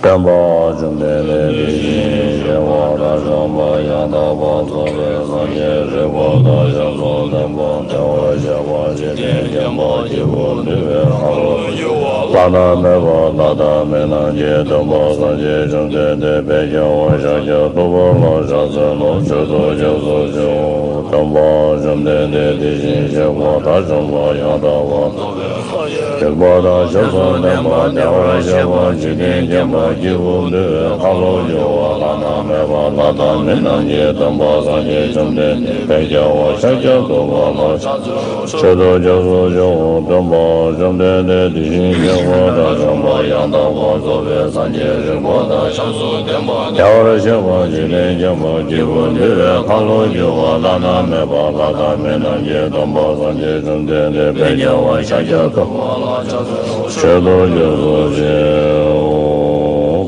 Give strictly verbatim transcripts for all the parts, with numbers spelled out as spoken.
སྟོན་པ་བཅོམ་ལྡན་འདས་དེ་བཞིན་གཤེགས་པ་དང་བྱམས་པ་ཡང་དག་པར་རྫོགས་པའི་སངས་རྒྱས་རིག་པ་དང་ཞབས་སུ་ལྡན་པ་བདེ་བར་གཤེགས་པ་འཇིག་རྟེན་མཁྱེན་པ་སྐྱེས་བུ་འདུལ་བའི་ཁ་ལོ་སྒྱུར་བ་བླ་ན་མེད་པ་ལྷ་དང་མི་རྣམས་ཀྱི་སྟོན་པ་སངས་རྒྱས་བཅོམ་ལྡན་འདས་དཔལ་རྒྱལ་བ་ཤཱཀྱ་ཐུབ་པ་ལ་ཕྱག་འཚལ་ལོ། མཆོད་དོ་སྐྱབས་སུ་མཆིའོ། སྟོན་པ་བཅོམ་ལྡན་འདས་དེ་བཞིན་གཤེགས་པ་དང་བྱམས་པ་ཡང་དག་པར་རྫོགས་པའི་སངས་རྒྱས་རིག་པ་དང་ཞབས་སུ་ལྡན་པ་བདེ་བར་གཤེགས་པ་འཇིག་རྟེན་མཁྱེན་པ་སྐྱེས་བུ་འདུལ་བའི་ཁ་ལོ་སྒྱུར་བ་བླ་ན་མེད་པ་ལྷ་དང་མི་རྣམས་ཀྱི་སྟོན་པ་སངས་རྒྱས་བཅོམ་ལྡན་འདས་དཔལ་རྒྱལ་བ་ཤཱཀྱ་ཐུབ་པ་ལ་ཕྱག་འཚལ་ལོ། མཆོད་དོ་སྐྱབས་སུ་མཆིའོ། སྟོན་པ་བཅོམ་ལྡན་འདས་དེ་བཞིན་གཤེགས་པ་དང་བྱམས་པ་ཡང་དག་པར་རྫོགས་པའི་སངས་རྒྱས་རིག་པ་དང་ཞབས་སུ་ལྡན་པ་བདེ་བར་གཤེགས་པ་འཇིག་རྟེན་མཁྱེན་པ་སྐྱེས་བུ་འདུལ་བའི་ཁ་ལོ་སྒྱུར་བ་བླ་ན་མེད་པ་ལྷ་དང་མི་རྣམས་ཀྱི་སྟོན་པ་སངས་རྒྱས་བཅོམ་ལྡན་འདས་དཔལ་རྒྱལ་བ་ཤཱཀྱ་ཐུབ་པ་ལ་ཕྱག་འཚལ་ལོ། མཆོད་དོ་སྐྱབས་སུ་མཆིའོ།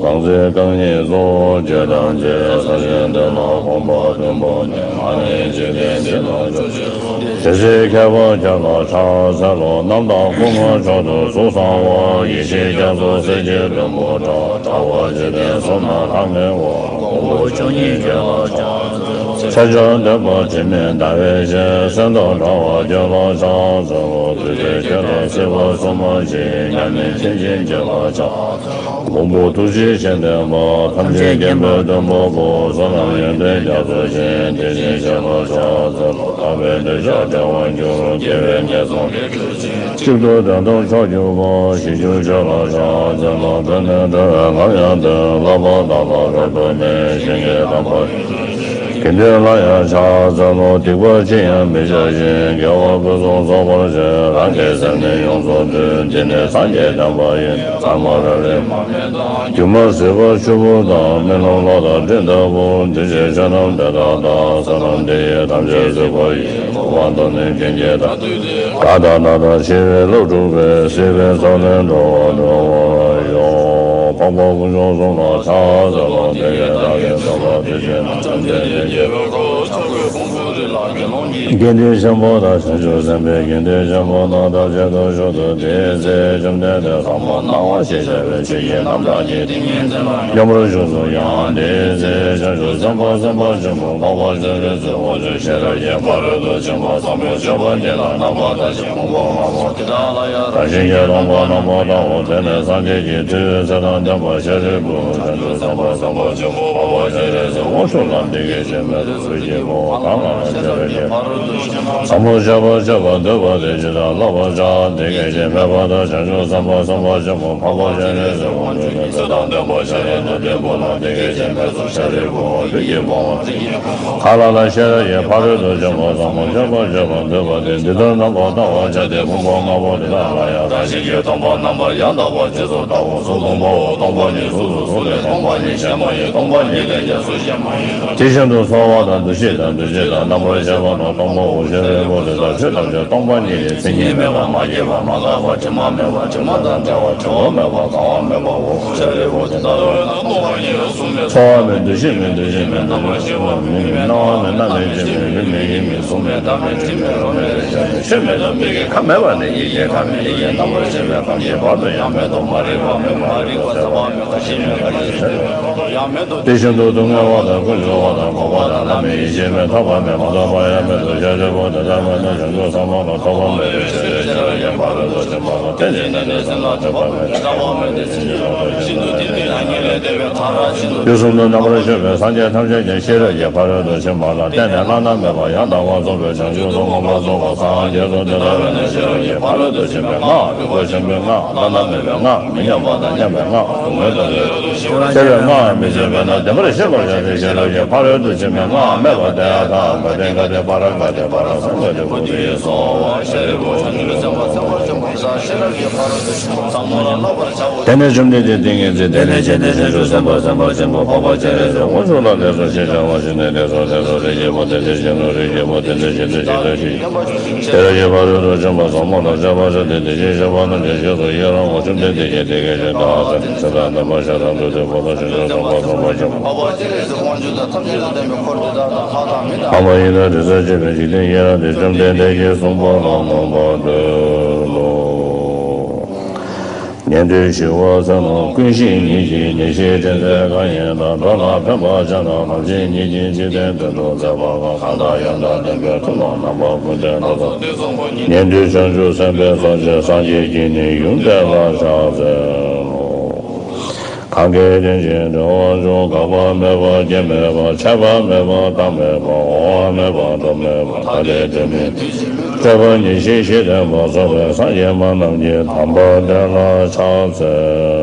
གང་ཚེ་རྐང་གཉིས་སུ་བྱོན་ཐམས་ཅད། ས་གཞི་འདི་ལ་གོམ་པ་བདུན་བོར་ནས། ང་ནི་འཇིག་རྟེན་འདི་ལ་སྐྱབས་སུ་མཆི། དེ་ཚེ་མཁས་པ་ཁྱེད་ལ་ཕྱག་འཚལ་ལོ། རྣམ་དག་སྐུ་མངའ་མཆོག་ཏུ་གཟུགས་བཟང་བ། ཡེ་ཤེས་རྒྱ་མཚོ་གསེར་གྱི་ལྷུན་པོ་འདྲ། དྲ་བ་འཇིག་རྟེན་གསུམ་ན་ལྷང་ངེ་བ། གོང་བུ་བཅུ་གཉིས་ཁྱེད་ལ་ཕྱག་འཚལ་ལོ། མཚན་བཅས་འདོད་པ་དྲི་མེད་ཟླ་བའི་གཞལ། སེང་གདོང་འདྲ་བ་ཁྱེད་ལ་ཕྱག་འཚལ་ལོ། བདུད་སྡེ་ཁྱེད་ལ་སྲིད་པ་གསུམ་མ་མཆིས། མཉམ་མེད་མཁྱེན་ཅན་ཁྱེད་ལ་ཕྱག་འཚལ་ལོ། མགོན་པོ་ཐུགས་རྗེ་ཆེན་ལྡན་པ། ཐམས་ཅད་མཁྱེན་པའི་མགོན་པོ་པོ། བསོད་ནམས་ཡོན་ཏན་རྒྱ་མཚོ་ཆེ། དེ་བཞིན་གཤེགས་པ་ཕྱག་འཚལ་ལོ། ཐར་པའི་འདོད་ཆགས་བྲལ་བར་འགྱུར། དགེ་བའི་ངན་སོང་ལས་གྲོལ་ཅིང་། གཅིག་ཏུ་དོན་དམ་མཆོག་གྱུར་པ། ཞི་ཁྱོད་ཆོས་ལ་ཕྱག་འཚལ་ལོ། བོས་ནས་འགྲོ་བའི་ངར་ཡང་ལྡན། བསླབ་པ་དག་ལ་རབ་ཏུ་གནས། གཞན་གྱིས་དམ་པར་ཡོད་དགེ་འདུན་ལ་ཡང་ཕྱག་འཚལ་ལོ། སྡིག་པ་ཅི་ཡང་མི་བྱ་ཞིང་། དགེ་བ་ཕུན་སུམ་ཚོགས་པར་བྱེད། རང་གི་སེམས་ནི་ཡོངས་སུ་འདུལ། འདི་ནི་སངས་རྒྱས་བསྟན་པ་ཡིན། ཚད་མ་རབ་རིམ་མ་སྨད་དང་། སྒྱུ་མ་ཟིལ་པ་ཆུ་བུར་དང་། རྨི་ལམ་གློག་དང་སྤྲིན་ལྟ་བུ། འདུས་བྱས་ཆོས་རྣམས་དེ་དག་དང་། བསོད་ནམས་འདི་ཡིས་ཐམས་ཅད་གཟིགས་པ་ཡི། གོ་འཕང་ཐོབ་ནས་ཀུན་གྱི་བདག་ཏུ། བདག་དང་མཐའ་དག་འཆི་བའི་རླབས་འཁྲུགས་པའི། སྲིད་པའི་ས་བོན་འགྲོ་བ་སྒྲོལ་བར་ཤོག། འཕགས་པ་དཀོན་མཆོག་གསུམ་ལ་ཕྱག་འཚལ་ལོ། དེ་ཡི་བདག་གིས་ཐོབ་པ་དེ་བཞིན་ནོ། བཅོམ་ལྡན་འདས་རྒྱལ་བའི་འཁོར་ལོ་ཚོགས་ཀྱི་དབང་པོ་རི་ལ་དགེ་སློང་གི་དགེ་འདུན་ཆེན་པོ་དང་བྱང་ཆུབ་སེམས་དཔའི་དགེ་འདུན་ཆེན་པོ་རྣམས་ཐམས་ཅད་དུ་བཞུགས་སུ། དེའི་ཚེ་བཅོམ་ལྡན་འདས་ཟབ་མོ་སྣང་བ་ཞེས་བྱ་བའི་ཆོས་ཀྱི་རྣམ་གྲངས་ཀྱི་ཏིང་ངེ་འཛིན་ལ་སྙོམས་པར་བཞུགས་སུ་ཡང་། དེའི་ཚེ་བྱང་ཆུབ་སེམས་དཔའ་སེམས་དཔའ་ཆེན་པོ་འཕགས་པ་སྤྱན་རས་གཟིགས་དབང་ཕྱུག་ཤེས་རབ་ཀྱི་ཕ་རོལ་ཏུ་ཕྱིན་པ་ཟབ་མོ་སྤྱོད་པ་འདི་ལ་རྣམ་པར་ཐར་ཞིང་ཕུང་པོ་ལྔ་པོ་དེ་དག་ལ་ཡང་རང་བཞིན་གྱིས་སྟོང་པར་རྣམ་པར་བལྟའོ། དེ་ནས་སངས་རྒྱས་ཀྱི་མཐུས་ཚེ་དང་ལྡན་པ་ཤཱ་རིའི་བུ་བྱང་ཆུབ་སེམས་དཔའ་སེམས་དཔའ་ཆེན་པོ་འཕགས་པ་སྤྱན་རས་གཟིགས་དབང་ཕྱུག་ལ་འདི་སྐད་ཅེས་སྨྲས་སོ། ཁྱོད་ཀྱིས་འབུལ་བ་གང་ལ་ཡང་སྤྱད་པའི་ཕྱིར། ཟབ་མོ་སྤྱོད་པ་སྤྱད་པར་འདོད་པ་དེས་ཇི་ལྟར་བསླབ་པར་བྱ། དེ་སྐད་ཅེས་སྨྲས་པ་དང་། བྱང་ཆུབ་སེམས་དཔའ་སེམས་དཔའ་ཆེན་པོ་འཕགས་པ་སྤྱན་རས་གཟིགས་དབང་ཕྱུག་ནི་ཚེ་དང་ལྡན་པ་ཤཱ་ར་དྭ་ཏིའི་བུ་ལ་འདི་སྐད་ཅེས་སྨྲས་སོ། ཤཱ་རིའི་བུའོ། ལུས་ཀྱི་ཕུང་པོ་ག་ལ་ལ་ཤེས་རབ་ཀྱི་ཕ་རོལ་ཏུ་ཕྱིན་པ་ཟབ་མོ་སྤྱོད་པ་སྤྱད་པར་འདོད་པ་དེས་འདི་ལྟར་རྣམ་པར་བལྟ་བར་བྱ་སྟེ། ཕུང་པོ་ལྔ་པོ་དེ་དག་ལ་ཡང་རང་བཞིན་གྱིས་སྟོང་པར་རྣམ་པར་ཡང་དག་པར་རྗེས་སུ་བལྟའོ། གཟུགས་སྟོང་པའོ། སྟོང་པ་ཉིད་གཟུགས་སུ་གཟུགས་ལས་སྟོང་པ་ཉིད་གཞན་མ་ཡིན། སྟོང་པ་ཉིད་ལས་ཀྱང་གཟུགས་གཞན་མ་ཡིན། དེ་བཞིན་དུ་ཚོར་བ་དང་། འདུ་ཤེས་དང་། འདུ་བྱེད་དང་། རྣམ་པར་ཤེས་པ་དང་སྟོང་པའོ། ཤཱ་རིའི་བུ་དེ་དག་ཆོས་ཐམས་ཅད་སྟོང་པ་ཉིད་ལས། མཚན་ཉིད་མེད་པ། མ་སྐྱེས་པ། མ་འགགས་པ། དྲི་མ་མེད་པ། དྲི་མ་དང་བྲལ་བ། བྲི་བ་མེད་པ། གང་བ་མེད་པའོ། ཤཱ་རིའི་བུ་དེ་ལྟ་བས་ན་སྟོང་པ་ཉིད་ལ་གཟུགས་མེད། ཚོར་བ་མེད། འདུ་ཤེས་མེད། འདུ་བྱེད་མེད། རྣམ་པར་ཤེས་པ་མེད། སྣང་བ་མེད། རྣམ་མེད། དྲི་མེད། ལུས་མེད། ཡིད་མེད། གཟུགས་མེད། བདག་མེད། དྲི་མེད། རོ་མེད། རེག་བྱ་མེད། ཆོས་མེད་དང་མིག་གི་ཁམས་མེད་པ་ནི་ཡིད་ཀྱི་ཁམས་མེད། ཡིད་ཀྱི་རྣམ་པར་ཤེས་པའི་ཁམས་ཀྱི་བར་དུ་ཡང་མེད་དོ། མ་རིག་པ་མེད། མ་རིག་པ་ཟད་པ་མེད། ཞེན་མེད། ཁ་ཅིག་ཟད་པའི་བར་དུ་ཡང་མེད་དོ། དེ་བཞིན་དུ་སྡུག་བསྔལ་བ་དང་། ཀུན་འབྱུང་བ་དང་། འགོག་པ་དང་། ལམ་མེད། ཡེ་ཤེས་མེད། ཐོབ་པ་མེད། མ་ཐོབ་པ་ཡང་མེད་དོ། ཤཱ་རིའི་བུ་དེ་ལྟ་བས་ན་བྱང་ཆུབ་སེམས་དཔའ་ལ་ཐོབ་པ་མེད་པའི་ཕྱིར། ཤེས་རབ་ཀྱི་ཕ་རོལ་ཏུ་ཕྱིན་པ་ལ་བརྟེན་ནས་ནི་ནི་སེམས་ལ་སྒྲིབ་པ་མེད། སྒྲིབ་པ་མེད་དེ་སེམས་ཉིད་ལ་ལྟོས་ཤིན་ཏུ་དེ་ནི་ཡང་ཉིད་ལས་འདས་པའི་མཐར་ཕྱིན་ཏོ། དུས་གསུམ་དུ་རྣམ་པར་དཔྱོད་པའི་སངས་རྒྱས་ཐམས་ཅད་ཀྱང་ཤེས་རབ་ཀྱི་ཕ་རོལ་ཏུ་ཕྱིན་པ་ལ་བརྟེན་ནས་བླ་ན་མེད་པ་ཡང་དག་པར་རྫོགས་པའི་བྱང་ཆུབ་ཏུ་མངོན་པར་རྫོགས་པར་སངས་རྒྱས་སོ། དེ་ལྟ་བས་ན་ཤེས་རབ་ཀྱི་ཕ་རོལ་ཏུ་ཕྱིན་པའི་སྔགས། རིག་པ་ཆེན་པོའི་སྔགས། བླ་ན་མེད་པའི་སྔགས། མི་མཉམ་པ་དང་མཉམ་པའི་སྔགས། སྡུག་བསྔལ་དང་བྲལ་བའི་སྔགས། ཤེས་པའི་སྔགས་མི་ཤེས་པས་ན་བདེན་པར་ཤེས་པར་བྱ་སྟེ། ཤེས་རབ་ཀྱི་ཕ་རོལ་ཏུ་ཕྱིན་པའི་སྔགས་སྨྲས་པ། ཏདྱ་ཐཱ། ག་ཏེ་ག་ཏེ་པཱ་ར་ག་ཏེ་པཱ་ར་སཾ་ག་ཏེ་བོ་དྷི་ཡེ་སྭཱ་ཧཱ། ཤཱ་རིའི་བུ་བྱང་ཆུབ་སེམས་དཔའ་སེམས་དཔའ་ཆེན་པོ་དེ་དག་ཤེས་རབ་ཀྱི་ཕ་རོལ་ཏུ་ཕྱིན་པ་ཟབ་མོ་ལ་བསླབ་པར་བྱའོ། དེ་ནས་བཅོམ་ལྡན་འདས་ཏིང་ངེ་འཛིན་དེ་ལས་བྱུང་སྟེ། བྱང་ཆུབ་སེམས་དཔའ་སེམས་དཔའ་ཆེན་པོ་འཕགས་པ་སྤྱན་རས་གཟིགས་དབང་ཕྱུག་ལ་ལེགས་སོ་ཞེས་བྱ་བ་བྱིན་ནས། ལེགས་སོ་ལེགས་སོ། རིགས་ཀྱི་བུ་དེ་འདི་བཞིན་ནོ། རིགས་ཀྱི་བུ་དེ་འདི་བཞིན་དུ་ཇི་ལྟར་ཤེས། ཤེས་རབ་ཀྱི་ཕ་རོལ་ཏུ་ཕྱིན་པ་ཟབ་མོ་ལ་སྦྱར་བར་བྱ་སྟེ། དེ་བཞིན་གཤེགས་པ་རྣམས་ཀྱང་རྗེས་སུ་ཡི་རང་ངོ་། བཅོམ་ལྡན་འདས་ཀྱིས་དེ་སྐད་ཅེས་བཀའ་སྩལ་ཏོ། ཚེ་དང་ལྡན་པ་ཤ་ར་དྭ་ཏིའི་བུ་དང་། བྱང་ཆུབ་སེམས་དཔའ་སེམས་དཔའ་ཆེན་པོ། འཕགས་པ་སྤྱན་རས་གཟིགས་དབང་ཕྱུག་དང་། ཐམས་ཅད་དང་ལྡན་པའི་འཁོར་དེ་དག་དང་། ལྷ་དང་མི་དང་། འཕགས་པ་ཡི་དྭགས་དྲི་ཟར་བཅས་པའི་འཇིག་རྟེན་ཡི་རངས་ཏེ། བཅོམ་ལྡན་འདས་ཀྱིས་གསུངས་པ་ལ་མངོན་པར་བསྟོད་དོ། ཉན་ཐོས་ཞི་བ་ཚེ་རྣམས་ཀུན་ཤེས་ཉིད་ཀྱིས། ཉེར་ཞིའི་དྲན་རྩེ་གང་ཡིན་དང་། འགྲོ་ལ་ཕན་པར་བྱེད་ན་ནམ་ཞིག་ཉིད་ཀྱིས། འཇིག་རྟེན་དོན་དུ་མཛད་པ་གང་། གང་དག་ཡང་དག་བསྟན་པའི་མཐུ་རྣམས། རྣམ་པ་ཀུན་ལྡན་ལ་སོགས་ཉན་ཐོས་བྱང་ཆུབ་སེམས་དཔའི་ཚོགས་བཅས། སངས་རྒྱས་ཀྱིས་ནི་ཡུམ་དེ་ལ་ཕྱག་འཚལ་ལོ། གང་གིས་དེ་བཞིན་འབྲེལ་བར་འབྱུང་། འགག་པ་མེད་པ་སྐྱེ་མེད་པ། ཆད་པ་མེད་པ་རྟག་མེད་པ། འོང་བ་མེད་པ་འགྲོ་མེད་པ། ཐ་དད་དྲན་མེད་སྤྲོས་པ་ཉེར་ཞི་ཞི་བསྟན་པ་སོགས་པའི་སངས་རྒྱས་མ་རྣམས་ཀྱིས་དམ་པ་དེ་ལ་ཕྱག་འཚལ་